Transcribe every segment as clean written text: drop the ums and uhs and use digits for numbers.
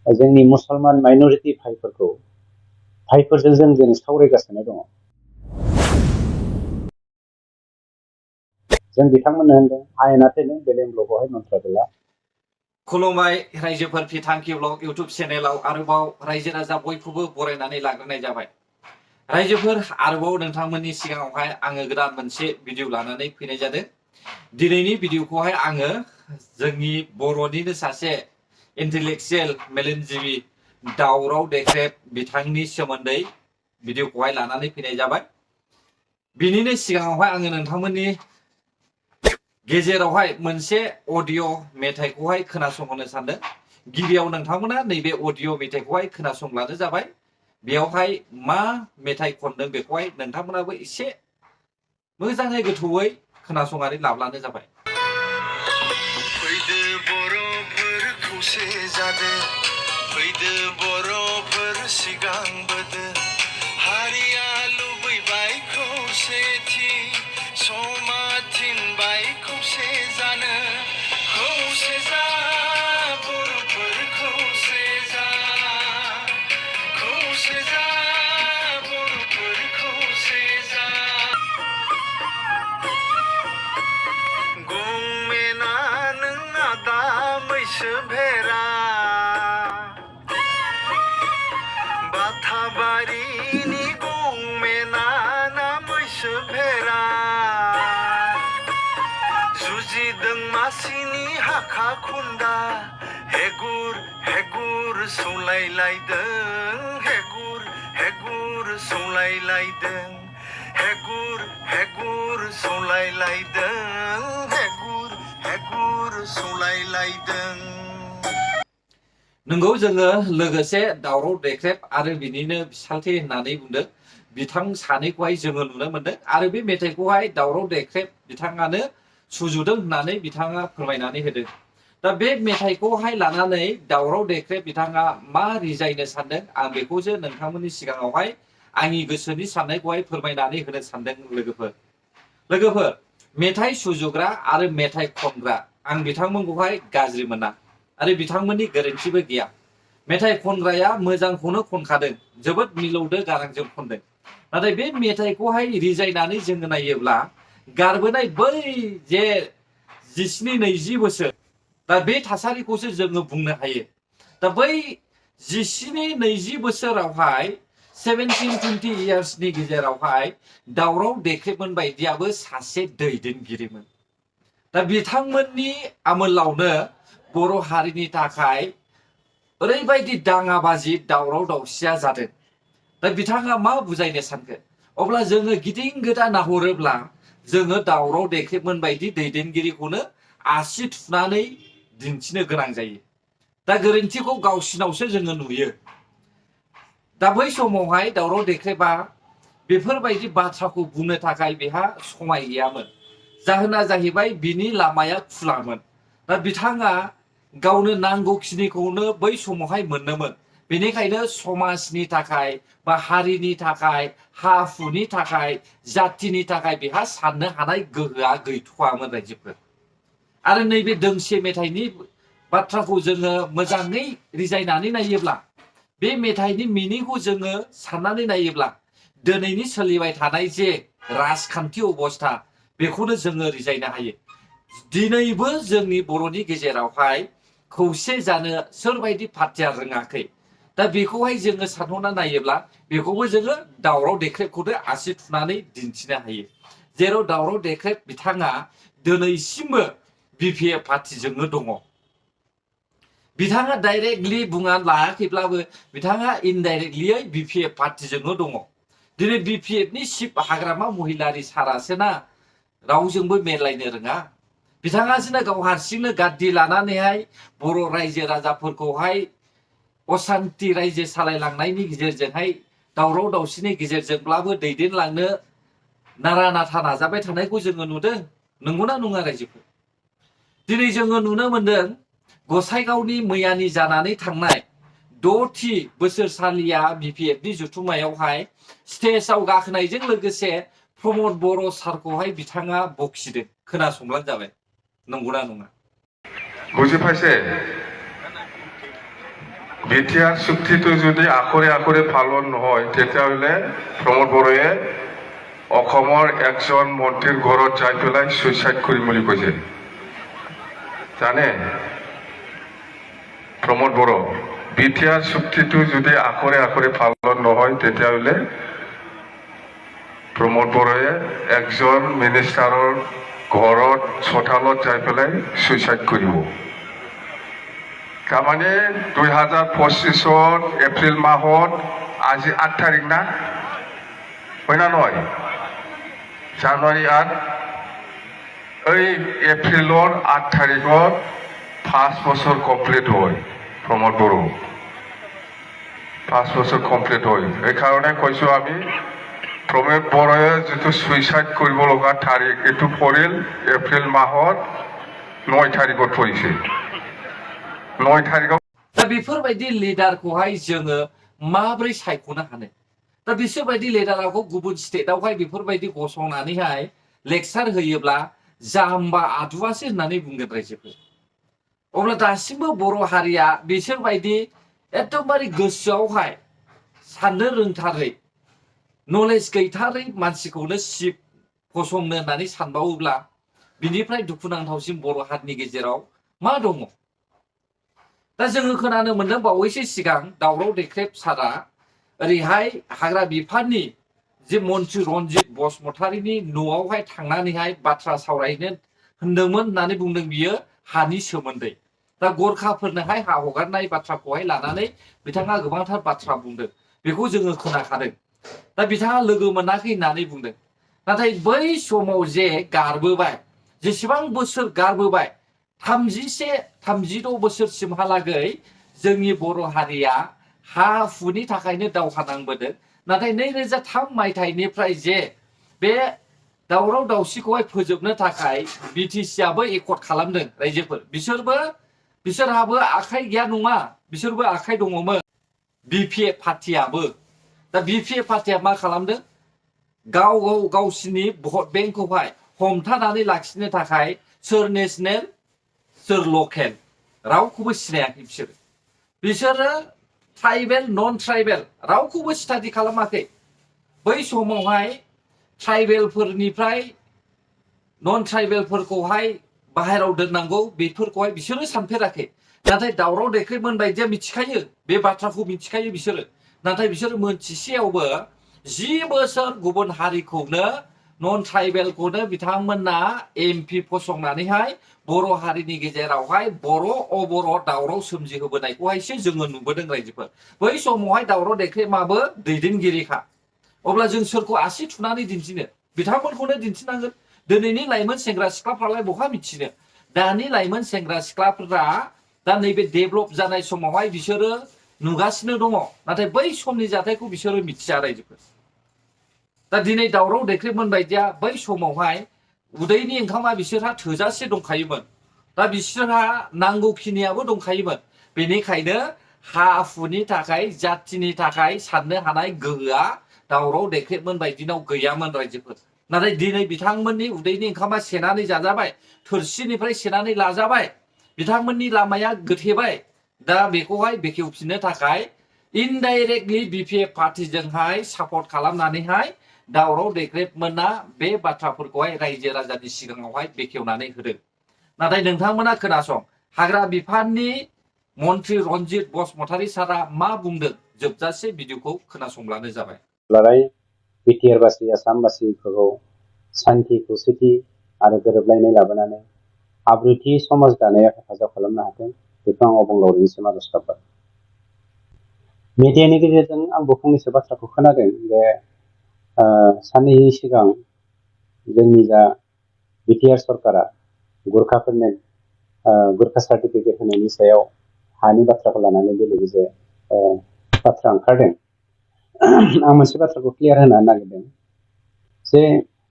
जोंनि मुसलमान माइनरिटि भाइफोरजों जों सावरायगासिनो दङ। जों बिथांमोननो होनदों आयेना थैदों बेलें ब्लकआवहाय नंथ्राबोला। खुलुमबाय रायजोफोर फिथांखि ब्लग इउटुब चेनेलाव आरोबाव रायजो राजा बयखौबो बरायनानै लाग्रोनाय जाबाय। रायजोफोर आरोबाव नोंथांमोननि सिगाङावहाय आङो गोदान मोनसे भिडिअ लानानै फैनाय जादों। दिनैनि भिडिअखौहाय आङो जोंनि बर'निनो सासे इन्टेलेक्चुयेल मेलेमजिबि दावराव देख्रेब बिथांनि सोमोन्दै भिडिअखौहाय लानानै फैनाय जाबाय। बिनिनो सिगाङावहाय आङो नोंथांमोननि गेजेरावहाय मोनसे अडिअ मेथाइखौहाय खोनासंहोनो सानदों। गिबियाव नोंथांमोना नैबे अडिअ मेथाइखौहाय खोनासंब्लानो जाबाय। बेयावहाय मा मेथाइ खनदों बेखौहाय नोंथांमोनाबो एसे मोजाङै गोथौयै खोनासंनानै लाब्लानो जाबाय। फैदो बर'फोर खौसे जादो, फैदो बर'फोर सिगांबोदो, हारिया लुबैबाय खौसेथि, समा थिनबाय खौसे जानो, खौसे जा बर'फोर खौसे जा, खौसे जा बर'फोर खौसे जा। गंमेना नों आदा मैसो भेरा, बाथाबारिनि गंमेना ना मैसो भेरा, जुजिदों मासिनि हाखा खुन्दा, हेगुर हेगुर सौलायलायदों, हेगुर हेगुर सौलायलायदों, हेगुर हेगुर सौलायलायदों, हेगुर हेगुर सौलायलायदों। नंगौ जोङो लोगोसे दावराव देख्रेब आरो बिनिनो बिसालथि होननानै बुंदों बिथां सानैखौहाय जोङो नुनो मोनदों आरो बे मेथाइखौहाय दावराव देख्रेब बिथाङानो सुजुदों होननानै बिथाङा फोरमायनानै होदों। दा बे मेथाइखौहाय लानानै दावराव देख्रेब बिथाङा मा रिजायनो सानदों आं बेखौसो नोंथांमोननि सिगाङावहाय आंनि गोसोनि साननायखौहाय फोरमायनानै होनो सानदों। लोगोफोर मेथाइ सुजुग्रा आरो मेथाइ खनग्रा आं बिथांमोनखौहाय गाज्रि मोना आरो बिथांमोननि गोरोन्थिबो गैया। मेथाइ खनग्राया मोजांखौनो खनखादों, जोबोद मिलौदो गारांजों खनदों। नाथाय बे मेथाइखौहाय रिजायनानै जोङो नायोब्ला गारबोनाय बै जे 19-20 बोसोर दा बे थासारिखौसो जोङो बुंनो हायो। दा बै 19-20 बोसोरावहाय 17-20 इयार्सनि गेजेरावहाय दावराव देख्रेबमोन बायदियाबो सासे दैदेनगिरिमोन। दा बिथांमोननि आमोलावनो बर' हारिनि थाखाय ओरैबायदि दाङाबाजि दावराव दावसिया जादों। दा बिथाङा मा बुजायनो सानखो? अब्ला जोङो गिदिं गोदा नाहरोब्ला जोङो दावराव देख्रेबमोन बायदि दैदेनगिरिखौनो आसि थुनानै दिन्थिनो गोनां जायो। दा गोरोन्थिखौ गावसिनावसो जोङो नुयो। दा बै समावहाय दावराव देख्रेबा बेफोरबायदि बाथ्राखौ बुंनो थाखाय बेहा समाय गैयामोन। जाहोना जाहैबाय बिनि लामाया खुलामोन। दा बिथाङा गावनो नांगौखिनिखौनो बै समावहाय मोनोमोन। बेनिखायनो समाजनि थाखाय बा हारिनि थाखाय, हा हुनि थाखाय, जाथिनि थाखाय बेहा साननो हानाय गोहोआ गैथ'वामोन रायजोफोर। आरो नैबे दोंसे मेथाइनि बाथ्राखौ जोङो मोजाङै रिजायनानै नायोब्ला, बे मेथाइनि मिनिंखौ जोङो साननानै नायोब्ला दिनैनि सोलिबाय थानाय जे राजखान्थि अबस्था बेखौनो जोङो रिजायनो हायो। दिनैबो जोंनि बर'नि गेजेरावहाय खौसे जानो सोरबायदि पार्टिया रोङाखै। दा बेखौहाय जोङो सानहरना नायोब्ला बेखौबो जोङो दावराव देख्रेबखौनो आसि थुनानै दिन्थिनो हायो। जेराव दावराव देख्रेब बिथाङा दिनैसिमबो BPF पार्टिजोंनो दङ। बिथाङा डाइरेक्टलि बुंना लायाखैब्लाबो बिथाङा इनडाइरेक्टलियै BPF पार्टिजोंनो दङ। दिनै BPFनि चिफ हाग्रामा महिलारि सारासोना रावजोंबो मेलायनो रोङा। बिथाङासोनो गाव हारसिंनो गाद्दि लानानैहाय बर' रायजो राजाफोरखौहाय असान्ति रायजो सालायलांनायनि गेजेरजोंहाय दावराव दावसिनि गेजेरजोंब्लाबो दैदेनलांनो नारा नाथा नाजाबाय थानायखौ जोङो नुदों। नंगौना नङा रायजोफोर? दिनै जोङो नुनो मोनदों गसाइगावनि मैयानि जानानै थांनाय 6थि बोसोरसालिया BPFनि जथुम्मायावहाय स्टेजआव गाखोनायजों लोगोसे प्रमद बर' सारखौहाय बिथाङा बखिदों। खोनासंब्लानो जाबाय नंगौना नङा? गुजि फारसे বিটিআর চুক্তিটো যদি আখৰে আখৰে পালন নহয় তেতিয়াহ'লে প্ৰমোদ বড়োৱে অসমৰ একজন মন্ত্ৰীৰ ঘৰত যাই পেলাই সুইচাইড কৰিম বুলি কৈছে জানে প্ৰমোদ বড়ো বিটিআর চুক্তিটো যদি আখৰে আখৰে পালন নহয় তেতিয়াহ'লে প্ৰমোদ বড়োৱে একজন মিনিষ্টাৰৰ ঘৰত চোতালত যাই পেলাই সুইচাইড কৰিব তাৰমানে 2025 এপ্ৰিল মাহত আজি 8 তাৰিখ না হয় না নহয় জানুৱাৰী 8 এই এপ্ৰিলৰ 8 তাৰিখত 5 বছৰ কমপ্লিট হয় প্ৰমোদ বড়ো 5 বছৰ কমপ্লিট হয় এইকাৰণে কৈছোঁ আমি প্ৰমোদ বড়োৱে যিটো সুইচাইড কৰিব লগা তাৰিখ এইটো পৰিল এপ্ৰিল মাহত 9 তাৰিখত পৰিছে 9 তাৰিখত दा बेफोरबायदि लिडारखौहाय जोङो माबोरै सायख'नो हानो दा बिसोरबायदि लिडारखौ गुबुन स्टेटआवहाय बेफोरबायदि गसंनानैहाय लेक्सार होयोब्ला जाम्बा आदुवासो होननानै बुंगोन रायजोफोर अब्ला दासिमबो बर' हारिया बिसोरबायदि एकदमबारे गोसोआवहाय साननो रोंथारै नलेज गैथारै मानसिखौनो सिप फसंनो होननानै सानबावोब्ला बिनिफ्राय दुखुनांथावसिन बर' हारिनि गेजेराव मा दङ दा जोङो खोनानो मोनदों बावैसो सिगां दावराव देख्रेब सारा ओरैहाय हाग्रा बिफाननि जे मन्त्रि रन्जित बसुमतारीनि न'आवहाय थांनानैहाय बाथ्रा सावरायनो होनदोंमोन होननानै बुंदों बियो हानि सोमोन्दै दा गरखाफोरनोहाय हा हगारनाय बाथ्राखौहाय लानानै बिथाङा गोबांथार बाथ्रा बुंदों बेखौ जोङो खोनाखादों दा बिथाङा लोगो मोनाखै होननानै बुंदों नाथाय बै समाव जे गारबोबाय जेसेबां बोसोर गारबोबाय 36 बोसोरसिमहालागै जोंनि बर' हारिया हा हुनि थाखायनो दावहा नांबोदों नाथाय 2003 मायथाइनिफ्राय जे बे दावराव दावसिखौहाय फोजोबनो थाखाय बिटिसिआबो एकर्ड खालामदों रायजोफोर बिसोरहाबो आखाइ गैया नङा बिसोरबो आखाइ दङमोन बिपिएफ पार्टियाबो दा बिपिएफ पार्टिया मा खालामदों गावसिनि भट बेंकखौहाय हमथानानै लाखिनो थाखाय सोर नेशनेल सोर लकेल रावखौबो सिनायाखै बिसोरो ट्राइबेल नन ट्राइबेल रावखौबो स्टाडि खालामाखै बै समावहाय ट्राइबेलफोरनिफ्राय नन ट्राइबेलफोरखौहाय बाहेरायाव दोननांगौ बेफोरखौहाय बिसोरो सानफेराखै नाथाय दावराव देख्रेबमोन बायदिया मिथिखायो बे बाथ्राखौ मिथिखायो बिसोरो नाथाय बिसोरो मोनथिसेयावबो 10 बोसोर गुबुन हारिखौनो नन ट्राइबेलखौनो बिथांमोना एमपि फसंनानैहाय बर' हारिनि गेजेरावहाय बर' अबर' दावराव सोमजिहोबोनायखौहायसो जोङो नुबोदों रायजोफोर बै समावहाय दावराव देख्रेबआबो दैदेनगिरिखा अब्ला जों सोरखौ आसि थुनानै दिन्थिनो बिथांमोनखौनो दिन्थिनांगोन दिनैनि लाइमोन सेंग्रा सिख्लाफ्रालाय बहा मिथिनो दानि लाइमोन सेंग्रा सिख्लाफोरा दा नैबे डेभेलप जानाय समावहाय बिसोरो नुगासिनो दङ नाथाय बै समनि जाथायखौ बिसोरो मिथिया रायजोफोर दा दिनै दावराव देख्रेबमोन बायदिया बै समावहाय उदैनि ओंखामा बिसोरहा थोजासे दंखायोमोन दा बिसोरहा नांगौखिनियाबो दंखायोमोन बेनिखायनो हा हुनि थाखाय जातिनि थाखाय साननो हानाय गोहोआ दावराव देख्रेबमोन बायदिनाव गैयामोन रायजोफोर नाथाय दिनै बिथांमोननि उदैनि ओंखामा सेनानै जाजाबाय थोरसिनिफ्राय सेनानै लाजाबाय बिथांमोननि लामाया गोथेबाय दा बेखौहाय बेखेवफिननो थाखाय इनडाइरेक्टलि बिपिएफ पार्टिजोंहाय सापर्ट खालामनानैहाय दावराव देख्रेबमोना बे बाथ्राफोरखौहाय रायजो राजानि सिगाङावहाय बेखेवनानै होदों नाथाय नोंथांमोना खोनासं हाग्रा बिफाननि मन्त्रि रन्जित बसुमतारी सारा मा बुंदों जोबजासे भिडिअखौ खोनासंब्लानो जाबाय बिटिआरबासि आसामबासिफोरखौ सान्थि खौसेथि आरो गोरोबलायनाय लाबोनानै आब्रुथि समाज दानायाव हेफाजाब खालामनो हाथों बेखौ आं अबंलावरिनिसिम आरज गाबबाय मिडियानि गेजेरजों आंबो फंनैसो बाथ्राखौ खोनादों जे साननैनि सिगां जोंनि जा बिटिआर सरकारा गुरखाफोरनो गुरखा सार्टिफिकेट होनायनि सायाव हानि बाथ्राखौ लानानै बेले बेजे बाथ्रा ओंखारदों आं मोनसे बाथ्राखौ क्लियार होनो नागिरदों जे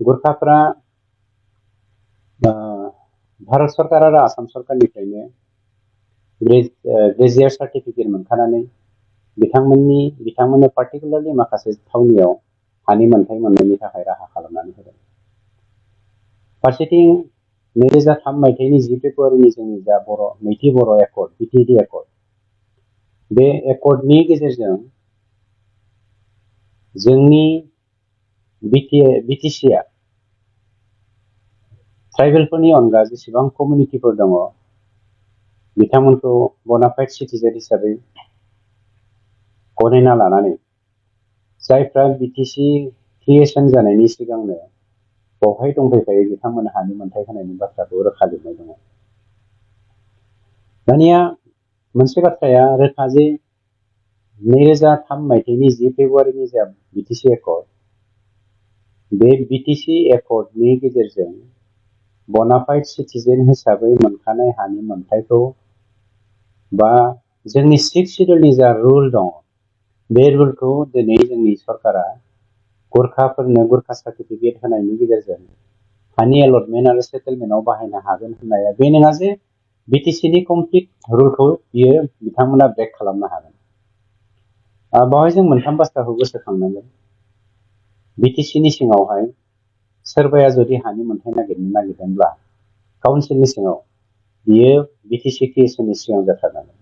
गुरखाफोरा भारत सरकार आरो आसाम सरकारनिफ्रायनो ग्रेजुवेट सार्टिफिकेट मोनखानानै बिथांमोननो पार्टिकुलारलि माखासे थावनियाव हानि मोनथाय मोननायनि थाखाय राहा खालामनानै होदों फारसेथिं 2003 मायथाइनि 10 फेब्रुवारिनि जोंनि जा नैथि बर' एकर्ड बिटिएडि एकर्ड बे एकर्डनि गेजेरजों जोंनि बिटिसिआ ट्राइबेलफोरनि अनगा जेसेबां कमिउनिटिफोर दङ बिथांमोनखौ बनाफाइड सिटिजेन हिसाबै गनायना लानानै जायफ्रा बिटिसि क्रिएशन जानायनि सिगांनो बेवहाय दंफैखायो बिथांमोन हानि मोनथाय होनायनि बाथ्राखौ रोखा लिरनाय दङ। दानिया मोनसे बाथ्राया रोखा जे 2003 मायथाइनि 10 फेब्रुवारिनि जा बिटिसि एकर्ड बे बिटिसि एकर्डनि गेजेरजों बनाफाइड सिटिजेन हिसाबै मोनखानाय हानि मोनथायखौ बा जोंनि 6 शिड्यूलनि जा रुल दङ बे रुलखौ दिनै जोंनि सरकारा गुरखाफोरनो गुरखा सार्टिफिकेट होनायनि गेजेरजों हानि एलटमेन्ट आरो सेटेलमेन्टआव बाहायनो हागोन होननाया बे नङा जे बिटिसिनि कमप्लिट रुलखौ बियो बिथांमोना ब्रेक खालामनो हागोन। बेवहाय जों मोनथाम बाथ्राखौ गोसोखांनांगोन। बिटिसिनि सिङावहाय सोरबाया जुदि हानि मोनथाय नागिरनो नागिरदोंब्ला काउन्सिलनि सिङाव बियो बिटिसि क्रिएशननि सिगां जाथारनांगोन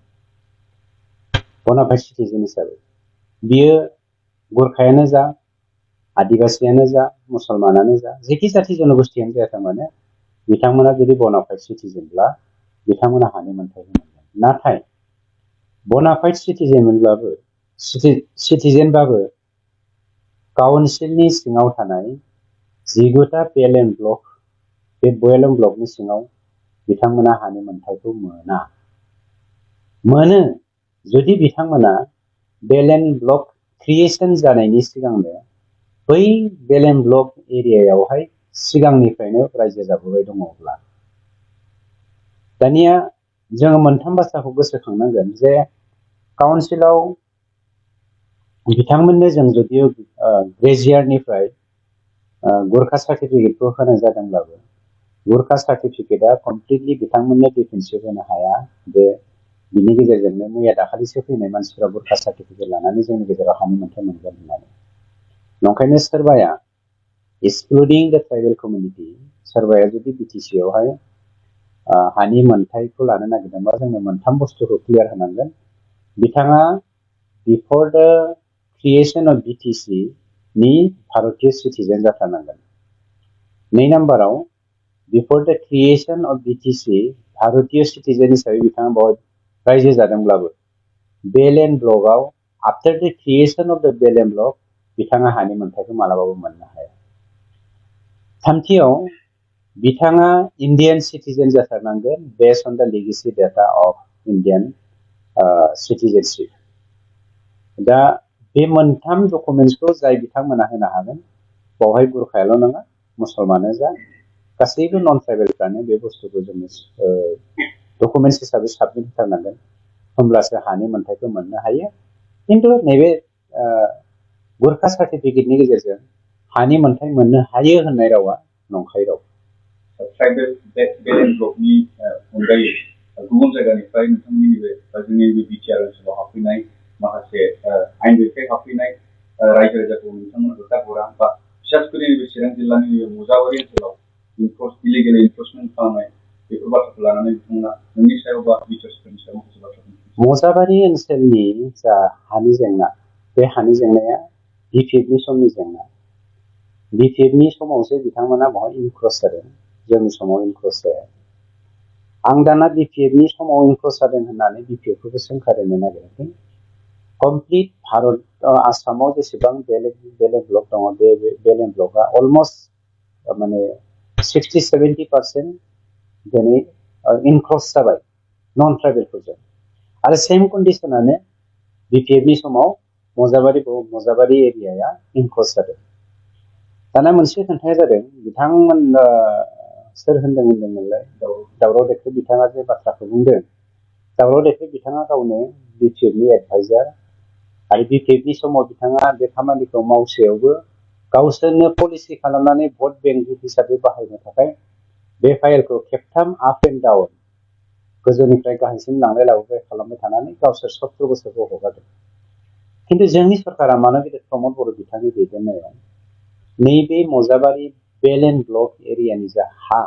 बनाफाइड सिटिजेन हिसाबै। बियो गुरखायानो जा आदिबासियानो जा मुसलमानानो जा जेखि जाथि जनगोष्ठियानो जायाथों मानो बिथांमोना जुदि बनाफाइड सिटिजेनब्ला बिथांमोना हानि मोनथाय मोनगोन। नाथाय बनाफाइड सिटिजेनबाबो काउन्सिलनि सिङाव थानाय 19टा BLM ब्लक बे BLM ब्लकनि सिङाव बिथांमोना हानि मोनथायखौ मोनो जुदि बिथांमोना BLM ब्लक क्रिएशन जानायनि सिगांनो बै BLM ब्लक एरियायावहाय सिगांनिफ्रायनो रायजो जाबोबाय दङब्ला। दानिया जोङो मोनथाम बाथ्राखौ गोसोखांनांगोन जे काउन्सिलाव बिथांमोननो जों जुदि ग्रेजियारनिफ्राय गुरखा सार्टिफिकेटखौ होनाय जादोंब्लाबो गुरखा सार्टिफिकेटआ कमप्लिटलि बिथांमोननो डिफेन्सिभ होनो हाया। बे बिनि गेजेरजोंनो मैया दाखालिसो फैनाय मानसिफ्रा गुरखा सार्टिफिकेट लानानै जोंनि गेजेराव हानि मोनथाय मोनगोन होननानै। नंखायनो सोरबाया एक्सक्लुडिं द ट्राइबेल कमिउनिटि सोरबाया जुदि बिटिसिआवहाय हानि मोनथायखौ लानो नागिरदोंबा जोंनो मोनथाम बुस्थुखौ क्लियार होनांगोन। बिथाङा बिफोर द क्रिएशन अफ बिटिसि नि भारतीय सिटिजेन जाथारनांगोन। 2 नाम्बाराव before the creation of BTC भारतीय सिटिजेन हिसाबै बिथाङा बेवहाय रायजो जादोंब्लाबो BLM ब्लकआव after the creation of the BLM block बिथाङा हानि मोनथायखौ मालाबाबो मोननो हाया। थामथियाव बिथाङा इन्डियान सिटिजेन जाथारनांगोन based on the legacy data of Indian citizenship. दा बे मोनथाम डकुमेन्ट्सखौ जाय बिथांमोना होनो हागोन बेवहाय गुरखायाल' नङा मुसलमानानो जा गासैबो नन ट्राइबेलफ्रानो बे बुस्थुखौ जोङो डकुमेन्ट्स हिसाबै साबमिट होथारनांगोन होमब्लासो हानि मोनथायखौ मोननो हायो। खिन्थु नैबे गुरखा सार्टिफिकेटनि गेजेरजों हानि मोनथाय मोननो हायो होननाय रावा नंखाय राव। ट्राइबेल BLM ब्लकनि अनगायै गुबुन जायगानिफ्राय नोंथांमोननि नैबे जोंनि बिटिआर ओनसोलाव हाबफैनाय माखासे आयेन बेरेखायै हाबफैनाय रायजो राजाखौ नोंथांमोना होबथाहरा बा बिसेसकरि नैबे चिरां जिल्लानि मजाबारि ओनसोलाव इलिगेल इनफर्समेन्ट खालामनाय बेफोर बाथ्राखौ लानानै बिथांमोना नोंनि सायाव बा बिटिआरफोरनि सायाव माखासे बाथ्राखौ मजाबारि ओनसोलनि जा हानि जेंना बे हानि जेंनाया बिपिएफनि समनि जेंना। बिपिएफनि समावसो बिथांमोना बेवहाय इनक्ल'ज जादों जोंनि समाव इनक्ल'ज जाया। आं दाना बिपिएफनि समाव इनक्ल'ज जादों होननानै बिपिएफखौबो सोंखारिनो नागिराखै। कमप्लिट भारत आसामाव जेसेबां बेलेग ब्लक दङ बे BLM ब्लकआ अलमस्ट माने 60-70% दिनै इनक्ल'ज जाबाय नन ट्राइबेलफोरजों। आरो सेम कन्डिशनानो बिपिएफनि समाव मजाबारि एरियाया इनक्ल'ज जादों। दाना मोनसे खोन्थाया जादों बिथांमोन सोर होनदोंमोनलाय दावराव देख्रेब बिथाङा जे बाथ्राखौ बुंदों दावराव देख्रेब बिथाङा गावनो बिपिएफनि एडभाइजार आरो बिपिएफनि समाव बिथाङा बे खामानिखौ मावसेयावबो गावसोरनो पलिसि खालामनानै भट बेंक हिसाबै बाहायनो थाखाय बे फाइलखौ खेबथाम आप एन्ड डाउन गोजौनिफ्राय गाहायसिम लांलाय लाबोलाय खालामबाय थानानै गावसोर 70 बोसोरखौ हगारदों। खिन्थु जोंनि सरकारा मानो गेदेर प्रमद बर' बिथांनि दैदेननायाव नैबे मजाबारि BLM ब्लक एरियानि जा हा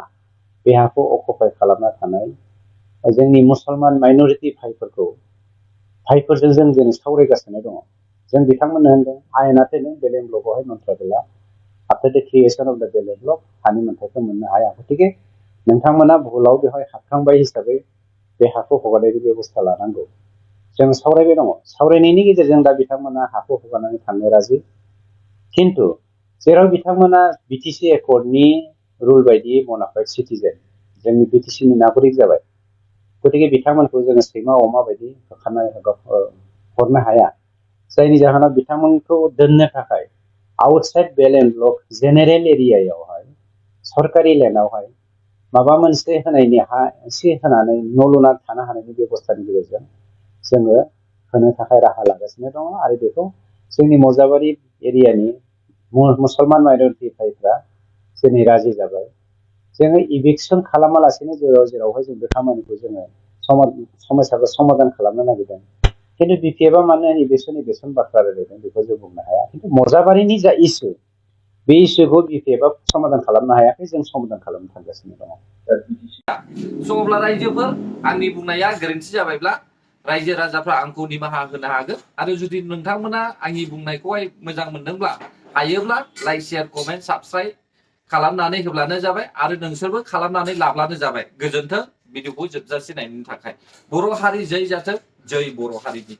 बे हाखौ अकुपाय खालामना थानाय जोंनि मुसलमान माइनरिटि भाइफोरखौ भाइफोरजों जों दिनै सावरायगासिनो दङ जों बिथांमोननो होनदों आयेनाथैनो बेलेग ब्लकआवहाय नंथ्राबोला आफ्टार द क्रिएशन अफ द बेलेग ब्लक हानि मोनथायखौ मोननो हाया गतिके नोंथांमोना भुलाव बेवहाय हाबखांबाय हिसाबै बे हाखौ हगारनायनि बेबस्था लानांगौ जों सावरायबाय दङ सावरायनायनि गेजेरजों दा बिथांमोना हाखौ हगारनानै थांनो राजि खिन्थु जेराव बिथांमोना बिटिसि एकर्डनि रुल बायदियै बनाफाइड सिटिजेन जोंनि बिटिसिनि नागरिक जाबाय गतिके बिथांमोनखौ जोङो सैमा अमा बायदि हरनो हाया जायनि जाहोनाव बिथांमोनखौ दोननो थाखाय आउटसाइड बेलेन ब्लक जेनेरेल एरियायावहाय सरकारि लेन्डआवहाय माबा मोनसे होनायनि हा एसे होनानै न' लुना थानो हानायनि बेबस्थानि गेजेरजों जोङो होनो थाखाय राहा लागासिनो दङ आरो बेखौ जोंनि मजाबारि एरियानि मुसलमान माइनरिटि भाइफ्रा दिनै राजि जाबाय जोङो इभिक्सन खालामालासेनो जेरावहाय जों बे खामानिखौ जोङो समस्याखौ समाधान खालामनो नागिरदों खिन्थु बिपिएफआ मानो इभिक्सन बाथ्रा रायलायदों बेखौ जों बुंनो हाया खिन्थु मजाबारिनि जा इसु बे इसुखौ बिपिएफआ समाधान खालामनो हायाखै जों समाधान खालामनो थांगासिनो दङ स' अब्ला रायजोफोर आंनि बुंनाया गोरोन्थि जाबायब्ला रायजो राजाफ्रा आंखौ निमाहा होनो हागोन आरो जुदि नोंथांमोना आंनि बुंनायखौहाय मोजां मोनदोंब्ला हायोब्ला लाइक शेयार कमेन्ट साबस्क्राइब खालामनानै होब्लानो जाबाय आरो नोंसोरबो खालामनानै लाब्लानो जाबाय गोजोन्थों भिडिअखौ जोबजासे नायनो थाखाय बर' हारि जै जाथों जै बर' हारिनि